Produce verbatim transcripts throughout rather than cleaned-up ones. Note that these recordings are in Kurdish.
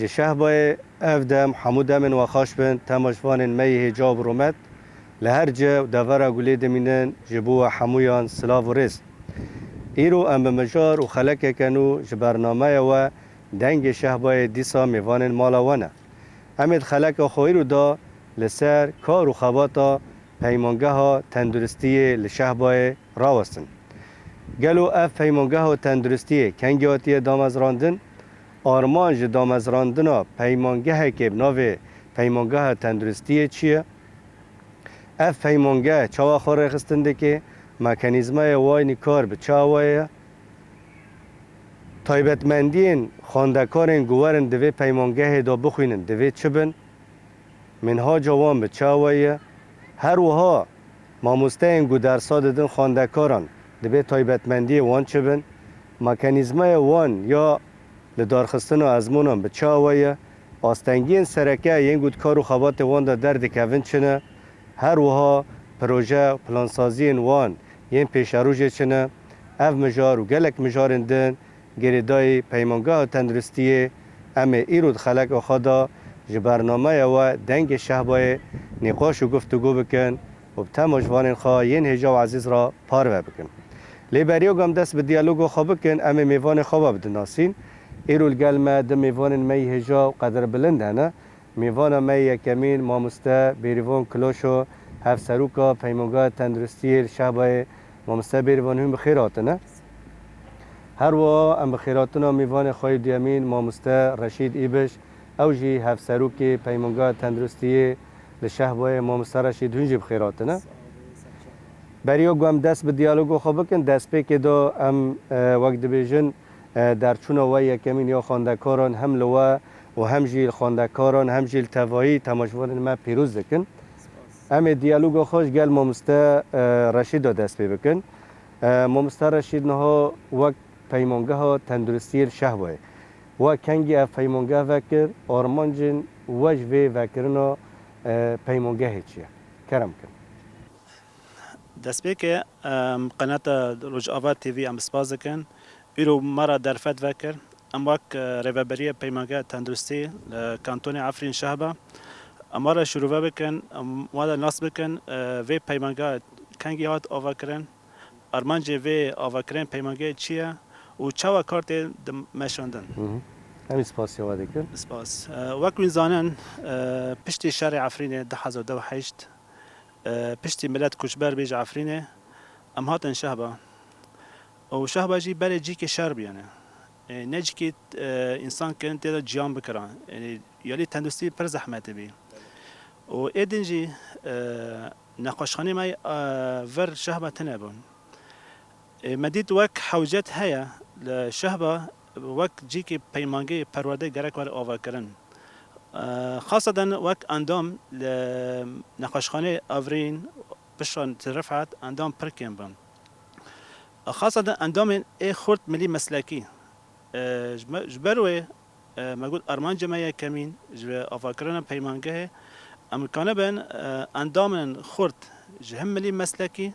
Ji Şehbayê ev dem hemû demên we xweş bin, temaşvanên me yê hêja û bi rûmet li her cih û devera ku lê dimînin, ji bo we hemûyan silav û rêz. Îro em bi mijar û xelekeke nû ji bernameya we Dengê Şehbayê dîsa mêvanên mala we ne. Em ê di xeleka xwe îro de li ser kar û xebata Peymangeha Tenduristiyê li Şehbayê rawestin. Gelo ev Peymangeha Tenduristiyê kengî hatiye damezrandin? Armanc ji damezrandina peymangehekê bi navê Peymangeha Tenduristiyê çi ye? Ev peymange çawa xwe rêxistin dike? Mekanîzmaya wayînî kar bi çi awayê ye? Taybetmendiyên xwendekarên ku werin di vê peymangehê de bixwînin divê çi bin? Minhaca wan bi çi awayî ye? Her wiha mamosteyên ku dersa didin xwendekaran divê taybetmendiyê wan çi bin? Mekanîzmaya wan ya lidarxistina ezmûnan bi çi awayî ye? Astengiyên sereke yên ku di kar û xebatê wan de derdikevin çi ne? Her wiha proje û plansaziyên wan yên pêşerojê çi ne? Ev mijar û gelek mijarên din girêdayî Peymangeha Tenduristiyê em ê îro di xeleka xwe de ji bernameya we Dengê Şehbayê nîqaş û guftûgo bikin û bi temaşvanên xwe yên hêja û ezîz re parve bikin. Lê beriya ku em dest bi diyaloga xwe bikin, em ê mêvanê xwe ve bidinasîn. Îro li gel me du mêvanên me yî hêja û qedirbilind hene. Mêvana me yê yekemîn mamoste Bêrîvan Kiloşo, hevseroka Peymangeha Tenduristiyê li Şehbayê. Mamoste Bêrîvan, hûn bi xêr hatine. Her wiha em bi xêrhatina mêvanê xwe yê duyemîn, mamoste Reşîd Îbiş, ew jî hevserokê Peymangeha Tenduristiyê li Şehbayê. Mamoste Reşîd, hûn jî bi xêr hatine. Beriya ku em dest bi diyaloga xwe bikin, destpêkê de em, e, wek dibêjin, e, derçûna we yekemîn ya xwendekaran hem li we û hem jî li xwendekaran, hem jî li tevayî temaşevanên me pîroz dikin. Em ê diyaloga xwe ji gel mamoste, e, Reşîd de dest pê bikin. E, mamoste Reşîd, niha wek Peymangeha Tenduristiyê li Şehbayê, we kengî ev peymangeh vekir, armancên we ji vê vekirina, e, peymangehê çi ye? Kerem kin. Destpêkê, em, qenata Rojava T V em spas dikin. Îro me re derfet vekir. Em wek, e, Rêveberiya Peymangeha Tenduristî li Kantonê Efrîn Şehba, em we re şirove bikin, em we re nas bikin, e, vê peymangeha kengî hat avakirin, armancê vê avakirin peymangehê çi ye û çawa kar tê di meşandin. Hı hı. Em ê spasiya we dikin. Spas. E, wek hûn zanin, e, piştî şerê Efrînê du hezar û heşt, e, piştî milet koçber bê ji Efrînê, em hatin Şehba. Û Şehba jî berê cîkê şer bû, yani. E, ne cîkê, e, însan kirin tê de ciyan bikira. Yani, yalî tenduristî pir zehmetî bî. Û ê din jî, e, nexweşxanê me, e, vir Şehba tune bûn. E, me dît wek hewcet heye li Şehba wek cîkê peymangê perwerde gerek were avakirin. E, xaseten wek endam li nexweşxanê Evrîn, pişan Rifet endam pir kêm bûn. Xaseten endamên ê xurt milî meslekî. E, ji me, ji ber wê, e, me got armancê me yekemîn ji avakirina peymangehê, em kanibin, e, endamên xurt ji him milî meslekî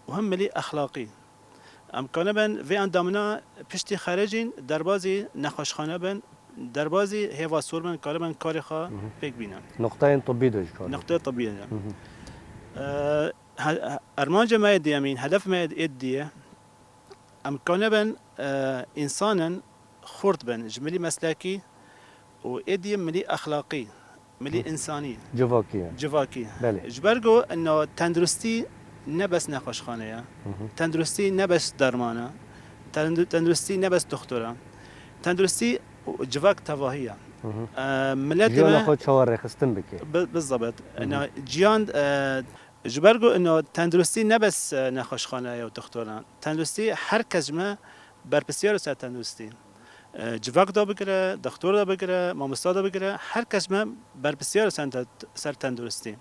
û him milî exlaqî. Em kanibin vê endamina piştî xerecîn derbazî nexweşxane bin, derbazî hêva sor bin, karibin karê xwe Hı hı. pêk bînin. Nuqteyên tibbî de ji kar Nuqteyê tibbî de. Hı hı. E, he-, he-, armancê me yê diyemîn, hedef me yê diyê, em kanibin, e, însanên xurt bin ji milî meslekî û êdî milî exlaqî, milî Hı. însanî. Civakî ye. Civakî. Belê. Ji ber ku ina tenduristî ne bes nexweşxane ye. Hı hı. Tenduristî ne bes derman e. Tendu-, tenduristî ne bes doktor e. Tenduristî civak tevahî ye. Hı hı. E, miletê Jiyana me xwe çawa rêxistin bike. Bi-, bizabet. Hı hı. Ina ciyan, e, Ji ber ku ino tenduristî ne bes, e, nexweşxane ye û dixtoran. Tenduristî her kes ji me berpirsiyar e ser tenduristî. E, civak da bigire, dixtor da bigire, mamosta da bigire, her kes ji me berpirsiyar e ser, ser tenduristî.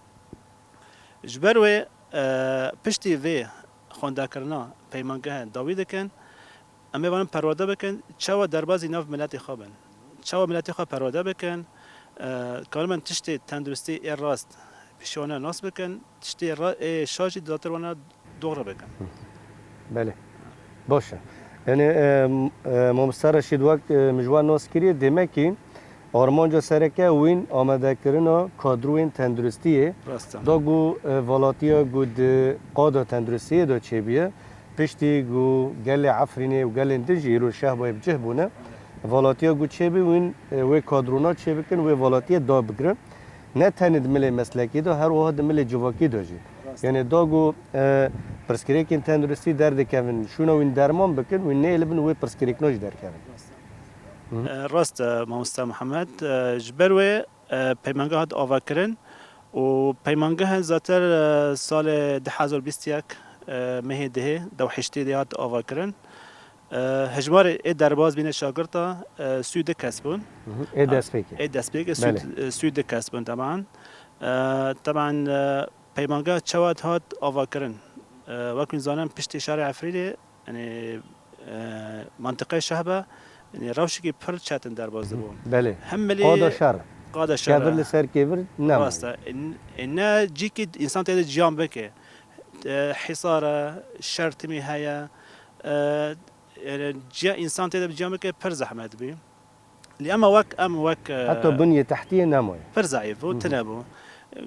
Ji ber wê, e, piştî vê xwendekirina peymangehe dawî dikin, em ê vanin perwerde bikin, çawa derbazî nav miletê xwe bin. Çawa miletê xwe perwerde bikin, e, karimin tiştê tenduristî ê rast pişiwana nas bikin, tiştê ra-, ê şa jî zatir wana doğru bikin. Belê. Baş e. Yani, e, m-, e, Mamoste Reşîd wek, e, min ji we nas kiriye, demek ki armanca sereke wîn amadekirina kadroyên tenduristiyê. Rast e. Da ku, e, valatiya ku di qada tenduristiyê de çêbûye, piştî ku gelê Efrînê û gelên din jî îro şehbayê bi cih bûne, valatiya ku çêbî wîn, e, wê kadrona çêbikin, wê valatiyê da bigirin. Ne tenê di milê meslekî de, her wiha di milê civakî de jî. Rast. Yani da ku, e, pirsgirêkên tenduristî derdikevin, şûna wîn derman bikin, wîn nêlibin wê pirsgirêkna jî derkevin. Rast. Hı. E, rast e, mamoste Mihemed. E, ji ber wê, e, peymangeh hat avakirin û peymangeh zater, e, salê du hezar bîst û yek, e, mehê dihê, dew heştê de hat avakirin. E, hejmarê ê derbaz bîne şagirta, e, sî û du kes bûn. Hı hı. Ê destpêkê. Ê destpêkê sî û du, Belê. e, sî û du kes bûn teban. E, teban, e, peymangeh çawa hat avakirin. E, wek hûn zanin piştî şerê Efrînê, yani, e, mantiqê şehba, yani, rewşekî pir çetin derbaz dibû. Belê. Hem milê Qada şer. Qada şer. Kevir li ser kevir nema. Rast e. E, n-, e, ne cîkî însan tê de ciyan bike. E, hîsar e, şer timî heye. E, yani, ciya-, însan tê de ciyan bike pir zehmet bî. Lê ema wek, em wek, e, Heta binyê tehtiyê nemaye. Pir zeîf bû, Hı hı. tune bû.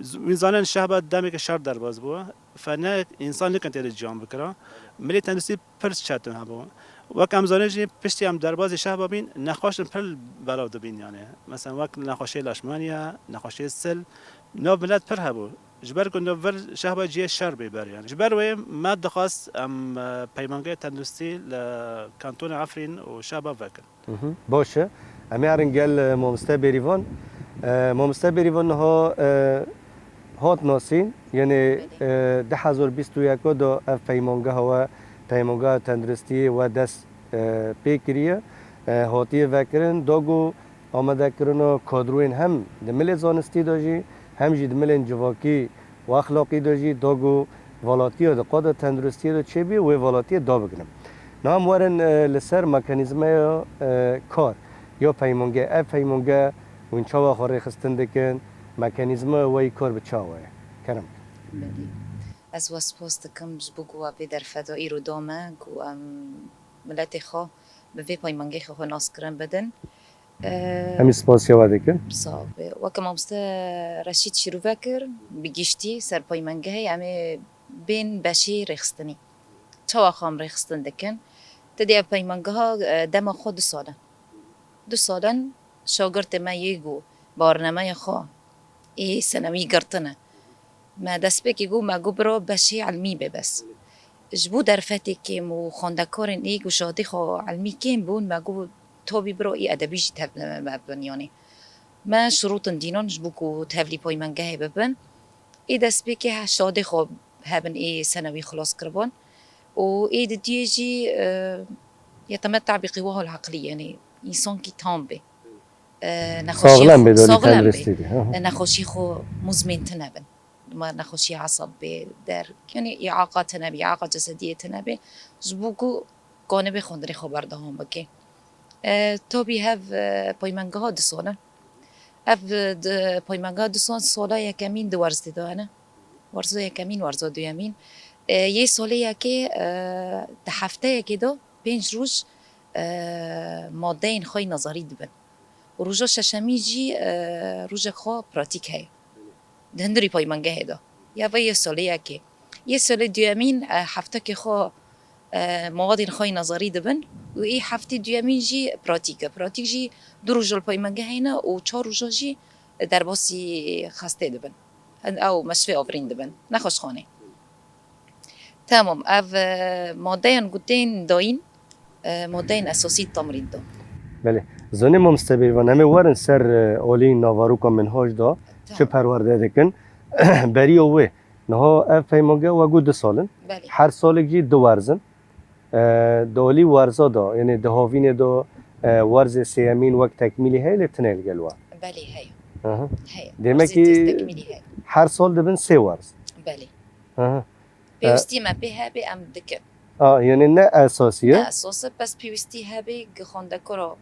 Z-, wî zanin şehba demeke şer derbaz bû. Fe ne însan nikin tê de ciyan bikira. Milê tenduristî pir çetin hebû. Wek em zanin jî piştî em derbazî şehba bîn, nexweşin pir belav dibîn yani. Mesela wek nexweşê leşmaniye, nexweşê sil, nav milet pir hebû. Ji ber ku nav vir şehba cihê şer bê ber yani. Ji ber wê me dixwest em, e, peymangehê tenduristî li kantona Efrîn û şehba vekin. Hı hı. Baş e. Em ê herin gel, e, Mamoste Bêrîvan. E, Mamoste Bêrîvan niha, e, hat nasîn, yanî, Belê. e, du hezar bîst û yek de ev peymangeha we, peymangeha tenduristiyê we dest, e, pê kiriye. E, hatiye vekirin, da ku amadekirina kadroyên hem di milê zanistî de jî, hem jî di milên civakî û exlaqî de jî da ku valatiya di qada tenduristiyê de çêbî, wê valatiyê da bigrin. Niha em werin, e, li ser mekanîzmaya, e, kar ya peymange. Ev peymange hûn çawa xwe rêxistin dikin? Mekanîzmaya we yî kar bi çawa ye? Kerem. Belê. Ez we spas dikim ji bo ku we vê derfeta îro da me ku em miletê xwe bi vê peymangehê xwe naskirin bidin. Em ê spasiya we dikin. Sax be. Weke mamoste Reşîd şîrove kir, bi giştî ser peymangehê em ê bên beşê rêxistinî. Çawa xwe em rêxistin dikin? Ti dê ev peymangeha, e, dema xwe du sal e. Du sal in şagirtê me yê ku barnameya xwe ê senewî girtine. Me destpêkê got, me got bira beşê ilmî be bes. Ji bo derfetê kêm û xwendekarên ê ku şadê xwe ilmî kêm bûn, me got tabî bira ê edebî jî tevlime me bin yanî. Me şirûtin dînan ji bo ku tevlî peymangehê bibin. Ê destpêkê he şadê xwe hebin ê senewî xilas kiribin. Û ê didiyê jî, e, yeteme tabîqî wahal heqlî, yanî însankî tam bê. E, nexweşiyê Saxlem xwe, bê, dolî saxlem bê. tenduristî bê. Hı hı. E, nexweşiyê xwe muzmên tune bin. Ma nexweşiyê esab bê, der, yanî îaqa tune bê, îaqa cesediyê tune bê. Ji bo ku kanibê xwendinê xwe berdewam bike. E, tabî hev, e, peymangeha du sal e. Ev, e, di peymangeha du sal, sala yekemîn di werzê de hene. Werza yekemîn, werza duyemîn. E, yê salê yekê, e, di hefteyekê de pênc roj, e, madeyên xwe yê nezerî dibin. Û roja şeşemî jî, e, rojek xwe pratîk heye. Di hundirî peymangehê de. Ya vê yê salê yekê. Yê salê duyemîn, e, heftekê xwe, e, mawadên xwe yê nezerî dibin û ê heftê duyemîn jî pratîk e. Pratîk jî du roja li peymangehê ne û çar roja jî derbasî xestê dibin. Ew meşvê avrîn dibin. Nexweşxanê. Tamam, ev, e, madeyan ku tên dayîn, e, madeyên esasî temrîn de. Belê. Zanî mamoste Bêrvan, em ê werin ser, e, alî navaroka minhaj da, çi Tamam. perwerde dikin. Beriya wê, Niha ev peymangeha we got du sal in. Belê. Her salek jî du werz in. E, di alî werza de, yanî di havînê de, e, werzê sêyemîn wek tekmîlî heye, lê tune li gel we. Belê, heye. Aha. Heye. Demek ki her sal dibin sê werz. Belê. Aha. Pêwîstî me pê hebe em dikin. A, yanî ne esasî ye? Ne esas e, bes pêwîstî hebe gi xwendekara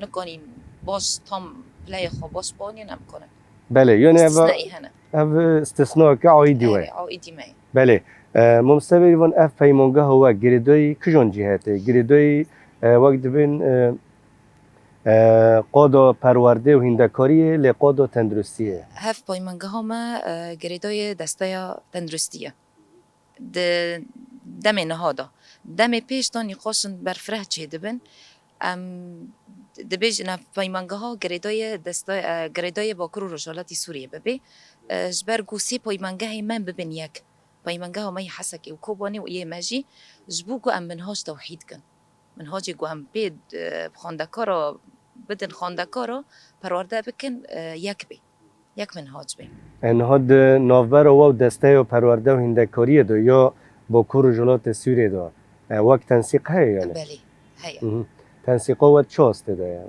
nikanîn baş tam pileyê xwe baş banîn em kanin. Belê, yanî ev, istisnayî hene. Ev istisnayeke aîdî we ye. Erê, aîdî me ye. Belê. E, Mamoste Bêrîvan, ev peymangeha we girêdayî kijan cîhetê? Girêdayî, e, wek dibên, e, e, qada perwerdê û hîndekariyê, lê qada tenduristiyê. Hev peymangeha me, e, girêdayê desteya tenduristiyê. Di demê niha de. Demê pêş de nîqaşin berfireh çêdibin. Em dibêjin ev peymangeha girêdayê desta-, e, girêdayê Bakur û Rojhilatî Sûriyê bibe. E, ji ber ku sê peymangehê me bibin yek. Peymangeha me yê Hesekê û Kobanê û yê me jî ji bo ku em minhac tewhîd kin. Minhacê ku em pê, e, xwendekara bidin xwendekara perwerde bikin, e, yek bê. Yek minhac bê. E, niha di navbera we û desteya perwerde û hîndekariyê de ya Bakur û Rojhilatê Sûriyê de, e, wek tensîq heye yanî? Belê, heye. Mhm. Tensîqa we çi astê de ye?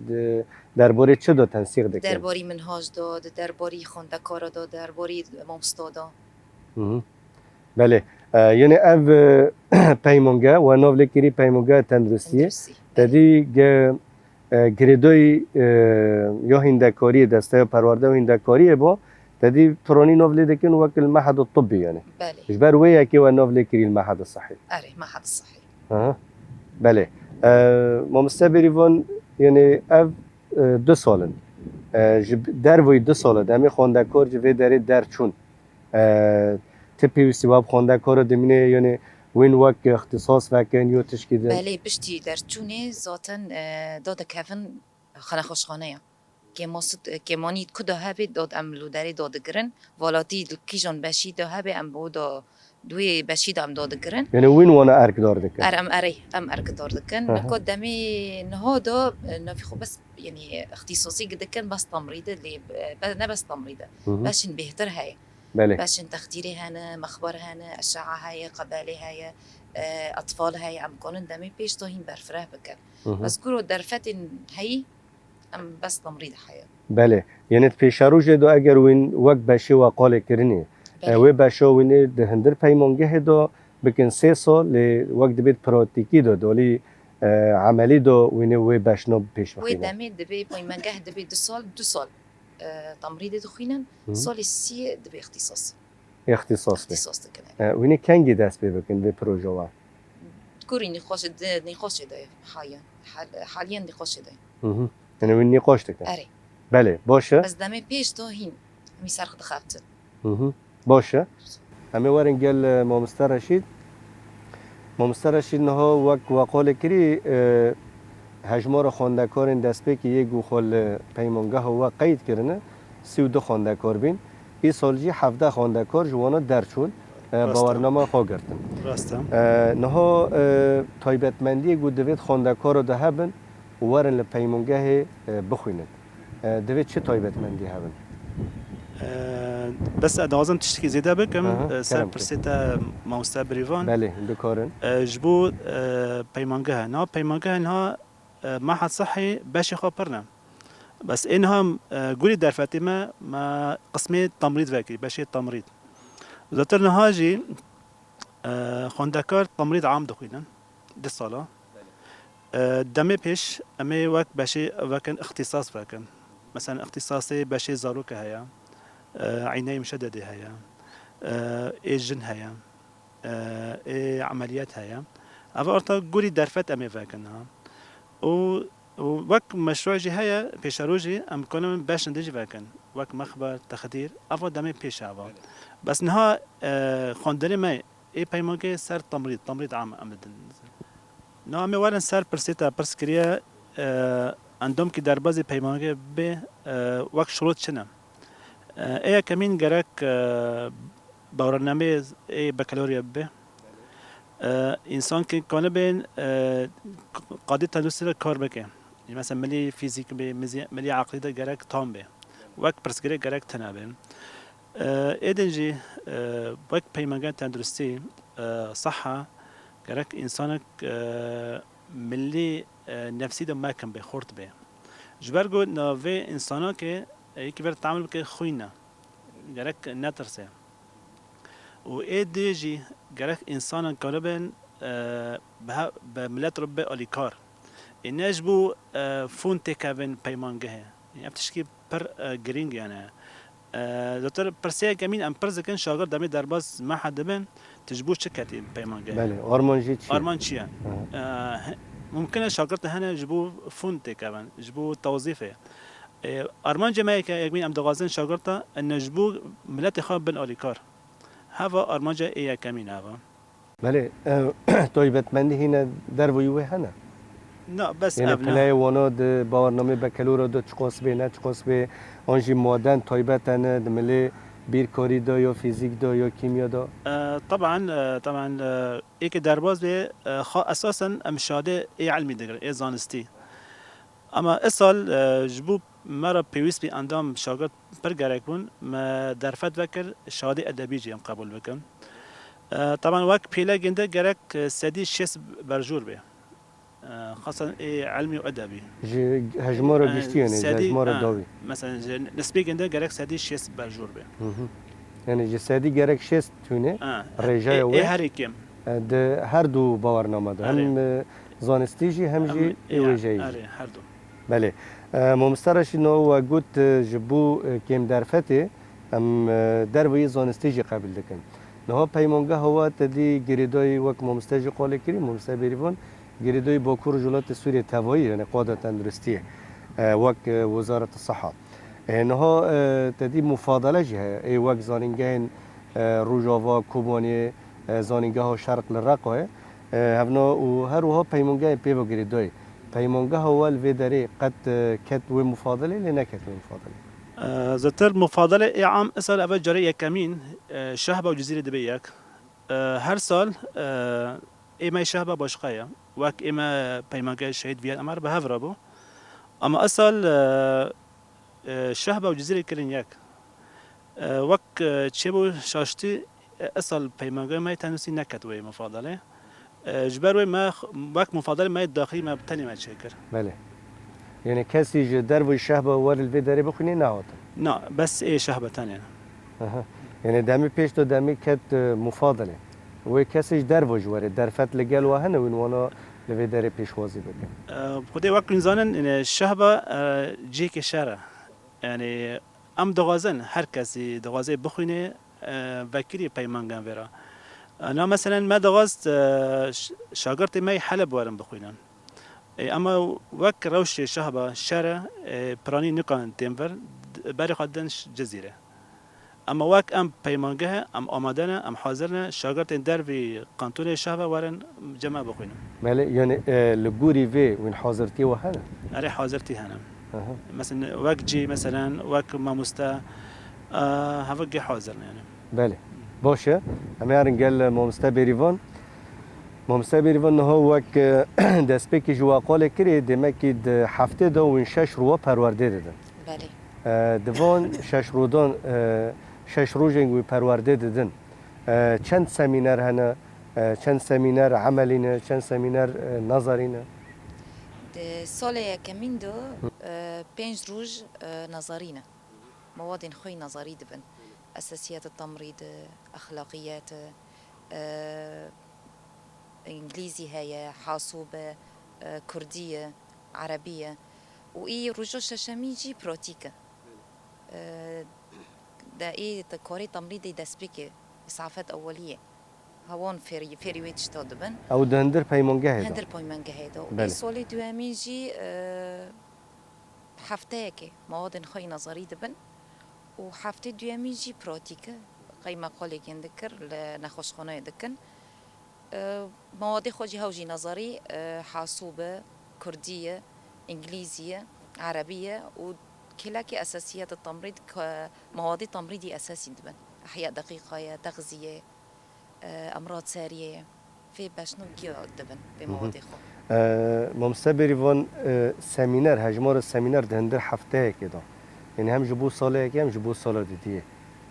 Di derbarê çi de tensîq dikin? Derbarî minhac de, di derbarî xwendekara de, derbarî mamosta de. Mhm. Belê. E, yanî ev, e, peymange, we nav lê kirî peymangeya tenduristiyê. Tenduristî, belê. Te dî ge, e, girêdayî, e, ya hîndekariyê, desteya perwerde û hîndekariyê bo, te dî piranî nav lê dikin wek li mehedê tibbî yanî. Belê. Ji ber wê yekê we nav lê kirî li mehedê sihî. Erê, mehedê sihî. Aha. Belê. E, Mamoste Bêrîvan, yanî ev, e, du sal in. E, ji derveyî du sal e, demê xwendekar ji vê derê derçûn. E, ti pêwîstî we bi xwendekara dimîne, yanî wîn wek îxtîsas vekin yo tişkî din? Belê, piştî derçûnê zaten, e, dadikevin xanexweşxaneya. Kêmasî-, kêmanî ku da hebe dad em li derê dadigirin. Valatî li kîjan beşî da hebe em bo da di wê beşî de em dadigirin. Yanî wîn wana erkdar dikin? Er em erê, em erkdar dikin. Aha. Nika demê niha da, e, navî xwe bes, yanî îxtîsasî dikin, bes temrîd e, lê, e, be-, ne bes temrîd e. Hı hı. Beşên bêhtir heye. Belê. Beşên texdîrê hene, mexber hene, eşe'a heye, qebelê heye, e, etfal heye, em kanin demê pêş de hîn berfireh bikin. Hı hı. Bes kuro derfetên heyî, em bes temrîd heye. Belê. Yanî di pêşerojê de eger wîn wek beşê we qalê kirinê, e, belê, wê beşa wînê di hundir peymangehê de bikin sê sal, lê wek dibêt pratîkî de, dolî, e, emelî de wînê wê beşna pêş bixîne. Wê demê dibê peymangeh dibê du sal, du sal, e, temrîdê dixwînin, hı, salê sî dibê îxtîsas. Îxtîsas be. Îxtîsas dikin. E, wînê kengî dest pê bikin vê proje wa? Kurî nîqaşê de, nîqaşê de ye haliyen. Hal-, haliyen nîqaşê de ye. Hı hı. Yanî wîn nîqaş dikin? Erê. Belê, baş e. Bes demê pêş de hîn, hemî ser xwe dixebtin. Hı hı. Baş e. Em ê werin gel, e, Mamoste Reşîd. Mamoste Reşîd niha wek we qalê kirî, e, hejmara xwendekarên destpêkê yê ku xwe li peymangeha we qeyd kirine, sî û du xwendekar bîn. Îsal jî hevdeh xwendekar ji wana derçûn, e, rast e, bawernama xwe girtin. Rast e. E, niha, e, taybetmendiyê ku divêt xwendekara de hebin û werin li peymangehê, e, bixwînin. E, divê çi taybetmendî hebin? E, bes ez dixwazim tiştekî zêde bikim, aha, e, ser kerem ke. Pirsê te mamoste Bêrîvan. Belê, dikarin. E, ji bo, e, peymangehe. Niha peymangehe niha, e, Mehed Sihî beşê xwe pir ne. Bes ê niha, e, gorî derfetê me, me qismê temrîd vekirî, beşê temrîd. Zaten niha jî, e, xwendekar temrîd am dixwînin. Du sala. E, demê pêş em ê wek beşê vekin, îxtîsas vekin. Mesela îxtîsasê beşê zarokê heye, e, îyneyê muşededê heye, e, ê jin heye, e, ê emeliyat heye. Ev orta gorî derfet em ê vekin ha. Û, û wek meşru jî heye, pêşerojî em kanin beş din jî vekin. Wek mexber, texdîr, eva demê pêş eva. Bes niha, e, xwendinê me ê peymangê ser temrîd, temrîd am em didin. Niha em ê werin ser pirsê te pirs kiriye, e, endamkî derbazî peymangê bê, e, wek şurût çi ne? E, ê yekemîn gerek, e, bawernameyê ê bakalorya bibe. E, însan ki kanibên, e, qadê tenduristî de kar bike. Mesela milî fîzîk be, mizî-, milî aqlî de gerek tam be. Wek pirsgirêk gerek tune be. E, êdin jî, e, wek peymangên tenduristî, e, seha, gerek însanek, e, milî, e, nefsî de mekin bê, xurt bê. Ji ber ku navê însanakê, e, yekî ver teamul bike xwîn e. Gerek netirse. Û ê dê jî gerek însanan karibin, e, bi he-, bi milet re bibe alîkar. Ê ne ji bo, e, fûn têkevin peymangehê. Ev tişkî pir, e, girîng yani. E, zaten pirsê yekemîn em pirs dikin, şagird demê derbas meha dibin, tu ji bo çi ketî peymangehê? Belê, arman jî çi ye? Arman çi ye? Aha. E, he-, mumkin e şagird hene ji bo fûn têkevin, ji bo tewzîfê. E, armanca me yeke yekemîn em dixwazin şagird e, ne ji bo miletê xwe bin alîkar. Heva armanca ê yekemîn heva. Belê, e, taybetmendî hîne derveyî wê hene? Na, bes Yanî ev ne. Pileyê wana di bawernameyê bekelora de çiqas bê, ne çiqas bê, an jî maden taybet hene, di milê bîrkarî de ya fîzîk de ya kîmya de? E, teban, e, teban, e, êkê derbas bê, e, xwe esasen em şadê ê ilmî digirin, ê zanistî. Ama isal, e, ji bo me re pêwîst bî endam şagird pir gerek bûn, me derfet vekir, şadî edebî jî em qebûl bikin. E, teban wek pêlegên de gerek, e, sedî şêst berjûr bê. E, xasan ê ilmî û edebî. Ji hejmara E, giştî yanî, ji sedî, hejmara e, dawî. Mesela ji nisbêkên de gerek sedî şêst berjûr bê. Hı hı. Yanî ji sedî gerek şêst tûne E, rêjeya ê, ê wê. Herî kêm. E, di her du bawername de. Erê. Hem, e, zanistî jî hem jî Em, ê ya, wêjeyî jî. Erê, her du. Belê. E, Mamoste Reşîd, niha we got, e, ji bo, e, kêmderfetê em, e, derveyî zanistî jî qebûl dikin. Niha peymangeha we te dî girêdayî wek mamoste jî qalê kirî, mamoste Bêrîvan, girêdayî Bakur Rojhilatê Sûriyê tevayî, yani qada tenduristiyê, e, wek, e, Wezareta Siha. E, niha, e, te dî mufadele jî heye, ê wek zanîngehên, e, Rojava, Kobaniyê, e, zanîngeha Şerq li Reqayê. E, hevna û her wiha peymangehên pê ve girêdayî. Peymangeha we li vê derê qet, e, ket wê mufadilê lê neket wê mufadilê? E, zêdetir mufadilê ê am isal eve carê yekemîn, e, Şehba û Cizîrê dibe yek. E, her sal, e, ê me Şehba başqa ye. Wek ê me peymangehê Şehîd Viyad Emer bi hev re bû. Ama isal, e, e, Şehba û Cizîrê kirin yek. E, wek, e, çêbû şaştî, e, isal peymangeha me yê tenduristî neket wê mufadalê. E, ji ber wê me x-, wek mufadalê me yê daxilî me bi tenê me çêkir. Belê. Yanî kesî ji derveyî Şehba were li vê derê bixwînê nehatin? Na, bes ê Şehba tenê. Aha. Yanî demê pêş de demê ket, e, mufadalê. Wê kesê ji derve jî were, derfet li gel we hene wîn wana li vê derê pêşwazî bikin? E, Xwedê wek hûn zanin, yanî Şehba, e, cihekê şer e. Yanî em dixwazin, her kesî dixwaze bixwîne, e, vekirî peymangan vê re. E, na meselen me dixwast, e, ş-, şagirtê me yê Heleb werin bixwînin. E, ama wek rewşê Şehba şer e, e, piranî nikarin tên vir, d-, berê xwe din ş-, Cizîrê. Ama wek em peymangeh e, em amade ne, em hazir ne, şagirtên dervî kantonê Şehba werin cem me bixwînin. Belê, yani, e, li gorî vê wîn hazirtiyê we hene? Erê, hazirtî hene. Aha. Mesela wek cî, meselen, wek mamoste, e, hevik gê hazir ne yani. Belê. Baş e. Em ê herin gel mamoste Bêrîvan. Mamoste Bêrîvan, niha wek, e, destpêkê ji we qalê kirê, demekî di heftê de wîn şeş rû we perwerdê didin. Belê. E, di van şeş rûdan, e, şeş rojên wî perwerdê didin, e, çend semîner hene, e, çend semîner emelî ne, çend semîner, e, nezerî ne? Di salê yekemîn de, e, pênc roj, e, nezerî ne. Mewadên xwe yî nezerî dibin. Esasiyet temrîd, exlaqiyet, e, îngilîzî heye, hasûb e, e, kurdî ye, erebî ye. Û î roja şeşemî jî pratîk e. E, de ê te karê temrîdê destpêkê, îsafet ewelî ye. Hewan fêrî, fêrî wê tişta dibin. Ew di hundir peymangehê de? Hundir peymangehê de. Û Belê. Ê salê duyemîn jî, e, hefteyekê mewadên xwe yî nezerî dibin û heftê duyemîn jî pratîk e. Qey me qalê gên dikir, li nexweşxaneyê dikin. E, mewadê xwe jî hew jî nezerî, e, hasûb e, kurdî ye, îngilîzî ye, erebî ye û kêlekê esasiyet temrîd ke mewadê temrîdî esasî dibin. Ehya deqîqa ye, texzî ye, e, emrad seriyê ye. Vê beşno giya dibin, vê Hı hı. Mewadê xwe. E, Mamoste Bêrîvan, e, semîner, hejmara semîner di hundir hefteyekê de. Yanî hem ji bo salê yekê hem ji bo sala didiyê.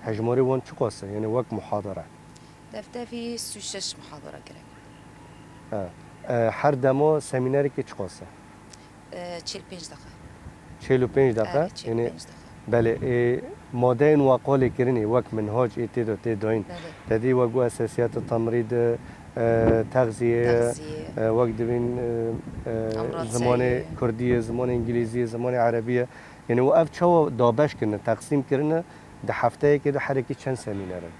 Hejmarê wan çiqas e, yanî wek muhadere? Deftevî sî û şeş muhadere gerek. E, e, her dema semînerekê çiqas e? E, çil pênc deqa. Çil û pênc deqa? Erê, çil pênc deqa. Belê, e, madeyên wa qolê kirinê, wek minhac ê tê de tê dayîn. Belê. Te dî wek gu esasiyet temrîd, e, texziye, texziye, e, wek dibîn, e, e, zimanê kurdî ye, zimanê îngilîzî ye, zimanê erebî ye. Yanî û ev çawa dabeş kirine, teqsîm kirine, di hefteyekê de herekî çend semîner in?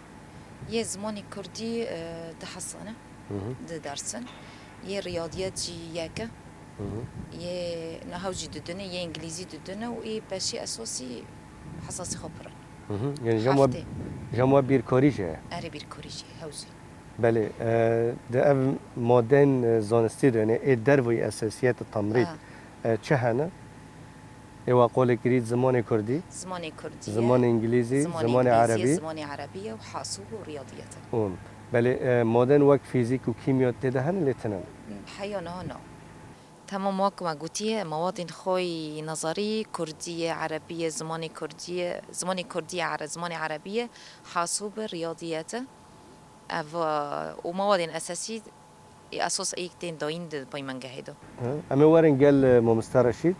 Yê zimanê kurdî, e, di hesane, Hı hı. di dersin. Yê riyadiyet jî yek e. Hı hı. Yê nehew jî dudine, yê îngilîzî dudine û ê beşê esasî hesasî xwe pir in. Hı hı. Yanî jema, Heftê. jema bîrkarî jî heye? Erê, bîrkarî jî, hew jî. Belê, e, di ev madeyên, e, zanistî de, yanî ê derveyî esasiyet temrîd, Ha. e, çi hene? Ê wa qolê kirî zimanê kurdî, Zimanê kurdî ye. zimanê îngilîzî, Zimanê zimanê îngilîzî ye, erebî. zimanê erebî ye û hasûb û riyadiyet e. Û belê, e, maden wek fîzîk û kîmya tê de hene lê tune ne? Heya niha na. Temam wek me gotiye, mewadên xwe yî nezerî kurdî ye, erebî ye, zimanê kurdî ye, zimanê kurdî ye, ere-, zimanê erebî ye, hasûb e, riyadiyet e. Ev, e, û mewadên esasî Ê esas ê tên dayîn di peymangehê de. Hı. Em ê werin gel, e, Mamoste Reşîd.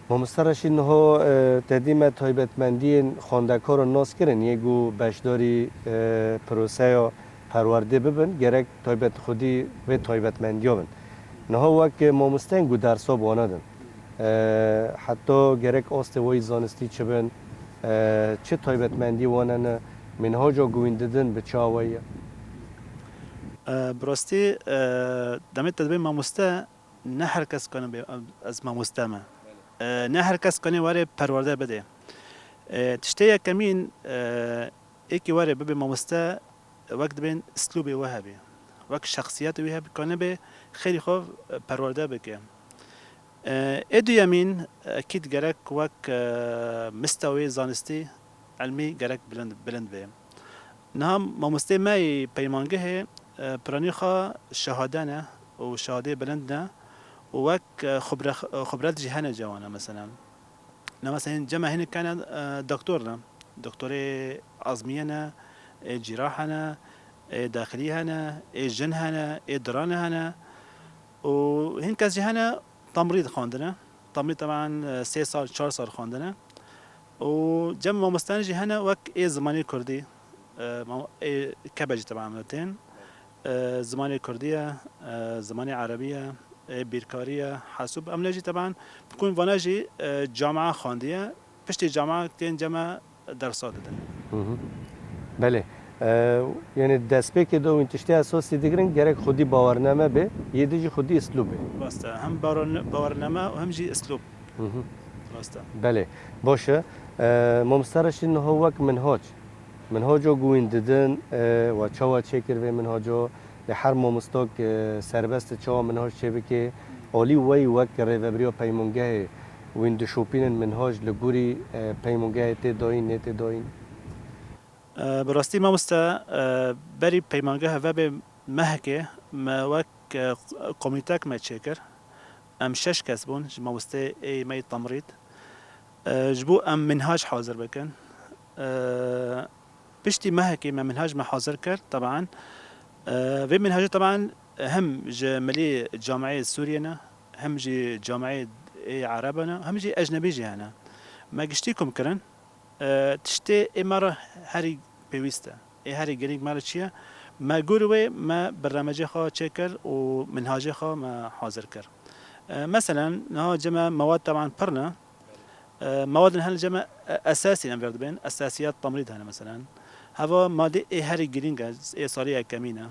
Mamoste Reşîd, niho, e, te dî me taybetmendiyên xwendekaran nas kirin, yê ku beşdarî, e, proseya perwerdê bibin, gerek taybet xwedî vê taybetmendiya bin. Niho wek, e, mamosteyên ku dersa bi wana din. E, heta gerek astê wayî zanistî çi bin, e, çi taybetmendî wan hene, minhaca ku wîn didin bi çi awayî ye? E, bi rastî, e, demê te dibê mamoste, ne her kes kane bê, ez mamoste me. E, ne her kes kane were perwerde bide. E, tiştê yekemîn, e, êkî were bibe mamoste, wek dibên îslûbê wî hebî, wek şexsiyetê wî hebî, kanibê xêrî xwe perwerde bike. E, ê duyemîn, ekîd gerek wek, e, mistewê zanistî, ilmî gerek bilind, bilind be. Niha mamosteyê me yê peymangehê, e, piranî xwe şehade ne û şehadeyê bilind ne û wek, e, xubrex-, xubret jî hene cewana, mesela. Ne, mesela, hîn cem me hîn kene, e, doktor ne. Doktorê azmiyê ne, ê cîrah hene, ê daxilî hene, ê jin hene, ê diran hene. Û hîn kes jî hene temrîd xwendine. Temrîd teban, e, sê sal, çar sal xwendine. Û cem mamosteyan jî hene wek ê zimanê kurdî, e, mam-, ê kebe jî teban me tên. E, zimanê kurdî ye, e, zimanê erebî ye, e, bîrkarî ye, hesûb. Em ne jî teban bi kun vana jî, e, camia xwendiye. Piştî camia tên cem me dersa didin. Hı hı. Belê. E, yanî destpêkê de wîn tiştê esasî digirin, gerek xwedî bawername bê, yê di jî xwedî îslûb bê. Rast e. Hem bawerne-, bawername û hem jî îslûb. Hı hı. Rast e. Belê. Baş e. E, Mamoste Reşîd, niha wek minhac. Minhaco ku wîn didin, e, we çawa çêkir vê minhaco? Lê her mamostok, e, serbest e çawa minhaj çêbike. Alî we yî wek rêvebiriya peymûngehê wîn dişopînin minhaj li gorî, e, peymûngehê tê dayîn, nê tê dayîn? E, bi rastî mamoste, e, berî peymangeh vebe mehekê me wek, e, komîtek me çêkir. Em şeş kes bûn ji mamosteyê me yê temrîd. E, ji bo em minhaj hazir bikin. E, piştî mehekê me minhaj me hazir kir, teban. E, vê minhajê teban hem ji milê camiyê Sûriyê ne, hem jî camiyê ê Erebe ne, hem jî ecnebî jî hene. Me giştî kom kirin. E, tiştê ê me re herî pêwîst e. Ê herî girîng me re çi ye? Me gor wê me bernamecê xwe çêkir û minhajê xwe me hazir kir. E, meselen, niha cem me mewad teban pir ne. E, mewadên hene cem me, e, esasî em vê dibên, esasiyat temrîd hene meselen. Heva madê ê herî girîng e, ê salê yekemîn e.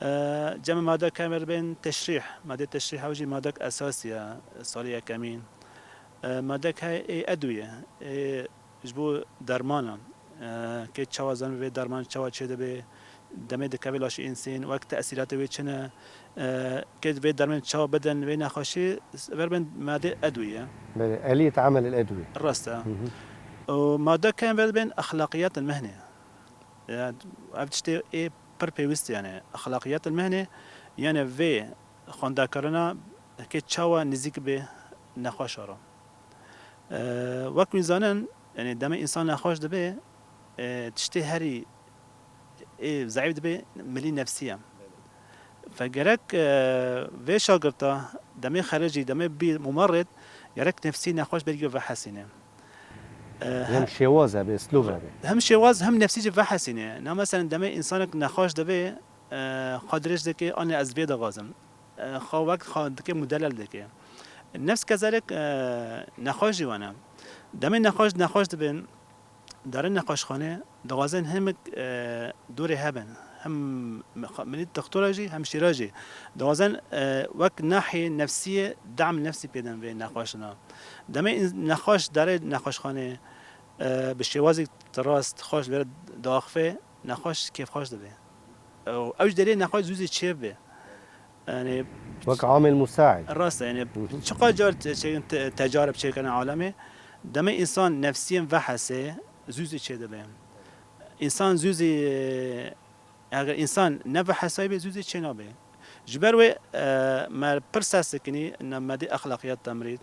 E, cem me madek hene vê dibên teşrîh. Madê teşrîh ew jî madek esasî ye, salê yekemîn. E, madek heye ê edwîye, ê ji bo dermana, e, kê çawa zan vê derman çawa çêdibe, demê dikeve laşê însên, wek tesîratê wê çi ne, e, kê vê dermên çawa bidin, vê nexweşî, ver bên madê edwî ye. Belê, eliyet amel el edwî. Rast e. Hı hı. Û madde kêm ver bên exlaqiyat el mehnê. Ya, ev tiştê ê pir pêwîst e, yanî exlaqiyat el mehnê, yanî vê xwendekarina kê çawa nizîk bê nexweşa re. E, wek wî zanin, Yanî demê însan nexweş dibe, e, tiştê herî ê zayîf dibe milî nefsî ye. Fe gerek, e, vê şagirta demê xerecî, demê bî mumerrid, gerek nefsî nexweş berî vehesîne. E, Hem he- şêwaz hebe, eslûv hebe. Hem şêwaz hem nefsî jî vehesîne. Na mesela demê însanek nexweş dibe, e, xwe dirêj dike, anê ez vê dixwazim. E, xwe wek xwe dike mudelel dike. Nefs kezalek, e, nexweş jî wane. Demê nexweş, nexweş dibin, darên nexweşxanê, dixwazin hinek, e, dorê hebin. Hem milî doktora jî, hem şîra jî. Dixwazin, e, wek nahiyê nefsiyê dam nefsî pêdin vê nexweşina. Demê in-, nexweş darê nexweşxanê, e, bi şêwazî rast xweş vê diaxife, nexweş kêfxweş dibe. Ew, ew ji derê nexweş zû zî çêbibe. Yanî Wek amil musaid. Rast e, yanî Hı hı. çiqas car çê-, çê-, te-, tecarib çêkirine alemê, demê însan nefsiyên vehesê zû zî çêdibe. Însan zû zî, eger însan ne vehesayî be, zû zî çênabe. Ji ber wê, e, me pir ses dikinî, na me dê exlaqiyat temrîd.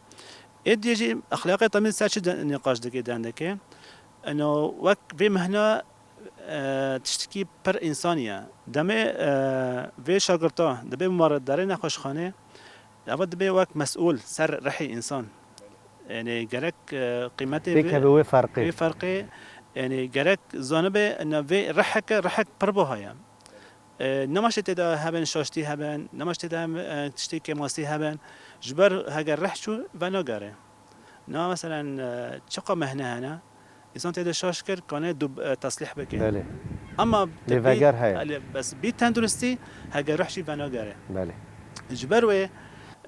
Ê diyê jî exlaqiyat temrîd ser çi de-, nîqaş dike dendeke? Eno wek vê mehna e, tiştekî pir însanî ye. Demê, e, vê şagirta dibe mumarrê darê nexweşxanê, eva dibe wek mesûl ser rihê însan. Yanî gerek, e, qîmetê Pêk vê, hebe wê ferqê. Wê ferqê, yanî gerek zanibe, ne vê riheke, rihek pir buha ye. E, nema şê tê de heben şaştî heben, nema şê tê de hem, e, tiştê kêmasî heben. Ji ber heger rih çû, venagere. Na, meselen, e, çiqa mehne hene, însan tê de şaş kir, kane du, e, teslîh bike. Belê. Ama Lê veger heye. Belê, bes bî tenduristî, hege ruh jî venagere. Belê. Ji ber wê,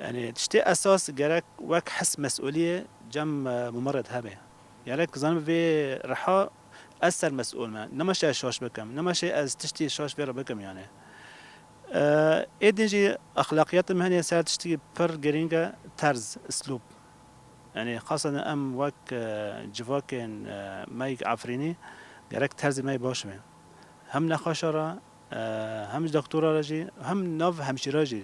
yanî, tiştê esas gerek wek his mesûliyê cem, e, mumerrid hebe. Gerek zanim vê reha ez ser mesûl me. Nema şê ez şaş bikim. Nema şê ez tiştî şaş vê re bikim, yanî. E, ê din jî exlaqiyatê me hene ser tiştî pir girîng e, terz, islûb. Yanî, xasaten em wek, e, civakên, e, me yek Efrînî, gerek terzê me yê baş be. Hem nexweşa re, e, hem ji doktora re jî, hem nav hemşîra jî.